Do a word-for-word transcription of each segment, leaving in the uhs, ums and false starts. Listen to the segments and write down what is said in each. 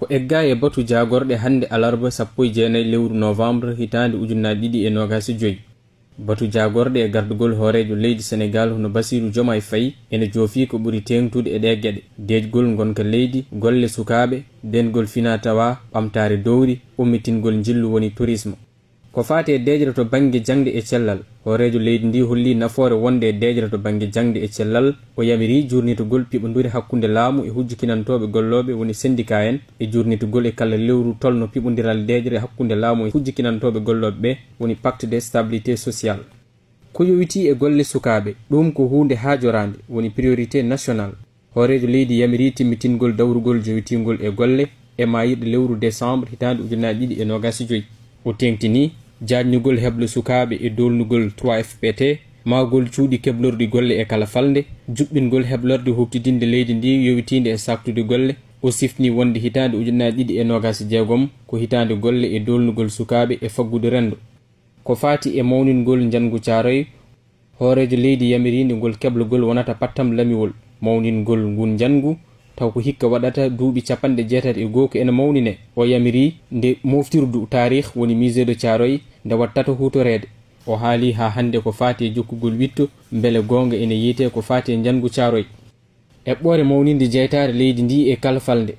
Ko egga e batu jaagorɗe hannde alarba sappo e jeenayi lewru novembre hitaande ujunnaji ɗiɗi e nogas e joyi. Batu jaagorɗe e gardugol hooreejo leydi Senegal hono Bassirou Diomaye Faye ene joofi ko ɓuri teeŋtude e ɗee geɗe: deeƴgol ngonka leydi, golle sukaaɓe, deengol fina tawa, ɓamtaare dowri, ummitingol njillu woni tourisme. Ko faati e deeƴre to bannge jaŋde e cellal, hooreejo leydi ndi holli nafoore wonde e deeƴre to bannge jaŋde e cellal. O yamiri juurnitugol piɓondire hakkunde laamu e hujjukinantooɓe gollooɓe woni syndicat en e juurnitugol e kala lewru tolno piɓondiral deeƴre hakkunde laamu e hujjukinantooɓe gollooɓe ɓe woni pacte de stabilité sociale. Ko yowitii e golle sukaaɓe, ɗum ko huunde haajoraande, woni priorité nationale. Hooreejo leydi yamiri timmitingol dawrugol jowitingol e golle e maayirɗe lewru décembre hitaande ujunnaji ɗiɗi e nogas e joyi. O teeŋtini jaajnugol heblo sukaaɓe e doolnugol trois F P T, mahgol cuuɗi keblorɗi golle e kala falnde, juɓɓingol heblorɗe huuɓtidinde leydi ndi yowitiinde e saaktude golle. O siftini wonde hitaande ujunnaji ɗiɗi e nogas e jeegom ko hitaande golle e doolnugol sukaaɓe e faggudu renndo. Ko faati e mawningol njanngu Caaroy, hooreejo leydi yamiriinde ngol keblagol wonata pattam lamiwol mawningol ngun njanngu, taw ko hikka waɗata duuɓi capanɗe jeetati e goo ko ene mawnine. O yamiri nde moftirdu taarih woni Musée de Thiaroye nde wattata huutoreede. O haali haa hannde ko faati e jokkugol witto mbele goonga ene yiyetee ko faati e njanngu Caaroy. Eɓɓoore mawninde jeytaare leydi ndi e kala falnde.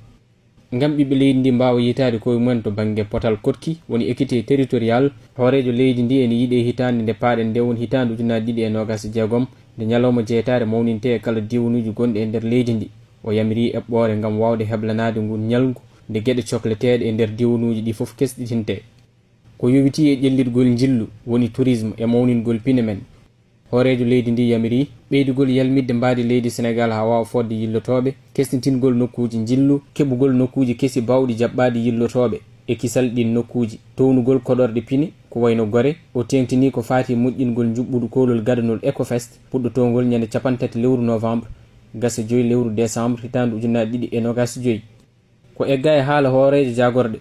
Ngam ɓiɓɓe leydi ndi mbaawa yiytaade koye mumen to bannge potal koɗki, woni équité territoriale, hooreejo leydi ndi ene yiɗee hitaande nde paaɗen nde woni hitaande ujunnaji ɗiɗi e nogas e jeegom, nde ñalawma jeytaare mawnintee e kala diiwanuuji gonɗi e nder leydi ndi. O yamiri eɓɓoore ngam waawde heblanaade ngun ñalngu nde geɗe cokleteeɗe e nder diiwanuuji ɗi fof kesɗitintee. Ko yowitii e ƴellitgol njillu, woni tourisme, e mawningol pine men. Hooreejo leydi ndi yamiri ɓeydugol yalmitde mbaadi leydi Senegal haa waawa fodde yillotooɓe, kesɗintingol nokkuuji njillu, keɓugol nokkuuji kesi baawɗi jaɓɓaade yillotooɓe e kisal ɗin nokkuuji, townugol koɗorɗe pine ko wayno Gore. O teeŋtini ko faati e moƴƴingol njuɓɓudu koolol gadanol Ecofest puɗɗotoongol ñande capantati lewru novembre, gasa joyi lewru décembre hitaande ujunnaji ɗiɗi e nogas e joyi. Ko egga e haala hooreejo jaagorɗe.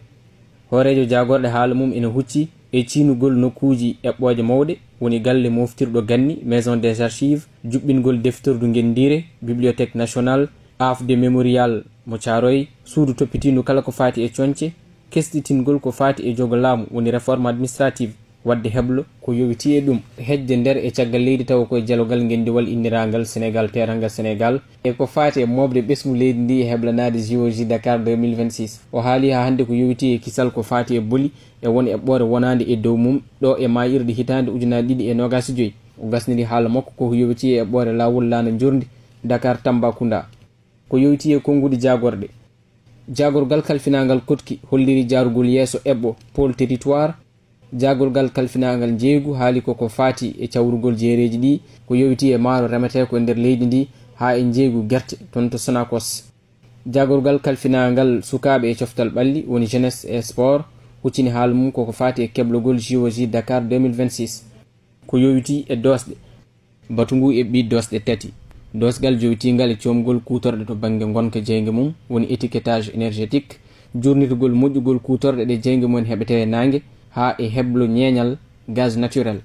Hooreejo jaagorɗe haala mum ene hucci e ciynugol nokkuuji eɓɓooje mawɗe, woni galle moftirɗo ganni, Maison des Archives, juɓɓingol deftordu ngenndiire, Bibliothèque Nationale, aafde Mémorial mo Caaroy, suudu toppitiindu kala ko faati e coñce, kesɗitingol ko faati e jogo laamu, woni réforme administrative. Waɗde heblo ko yowitii e ɗum. Heƴde nder e caggal leydi tawa koye jalogal ngenndiwal inniraangal Senegal, Teranga Senegal, e ko faati e mooɓde ɓesngu leydi ndi e heblanaade J O J Dakar deux mille vingt-six. O haali haa hannde ko yowitii e kisal ko faati e boli e won eɓɓoore wonaande e dow mum ɗo e maayirɗe hitaande ujunnaji ɗiɗi e nogas e joyi. O gasniri haala makko ko yowitii e eɓɓoore laawol laana njorndi Dakar Tambacounda. Ko yowitii e konnguɗi jaagorɗe. Jaagorgal kalfinaangal koɗki holliri jaarugol yeeso eɓɓo, pôle territoire. Jaagorgal kalfinaangal njeeygu haali ko ko faati e cawrugol jeereeji ɗi, ko yowitii e maaro remetee ko e nder leydi ndi, haa e njeeygu gerte toon to Sonacos. Jaagorgal kalfinaangal sukaaɓe e coftal ɓalli, woni jeunesse et sport, huccini haala mum ko ko faati e keblagol J O J Dakar deux mille vingt-six. Ko yowitii e doosɗe. Batu ngu eɓɓi doosɗe tati. Doosgal jowitiingal e coomgol kuutorɗe to bannge ngonka jeynge mum, woni étiquetage énergétique, juurnitugol moƴƴugol kuutorɗe ɗe jeynge mumen heɓetee e naange, haa e heblo ñeeñal, gaz naturel.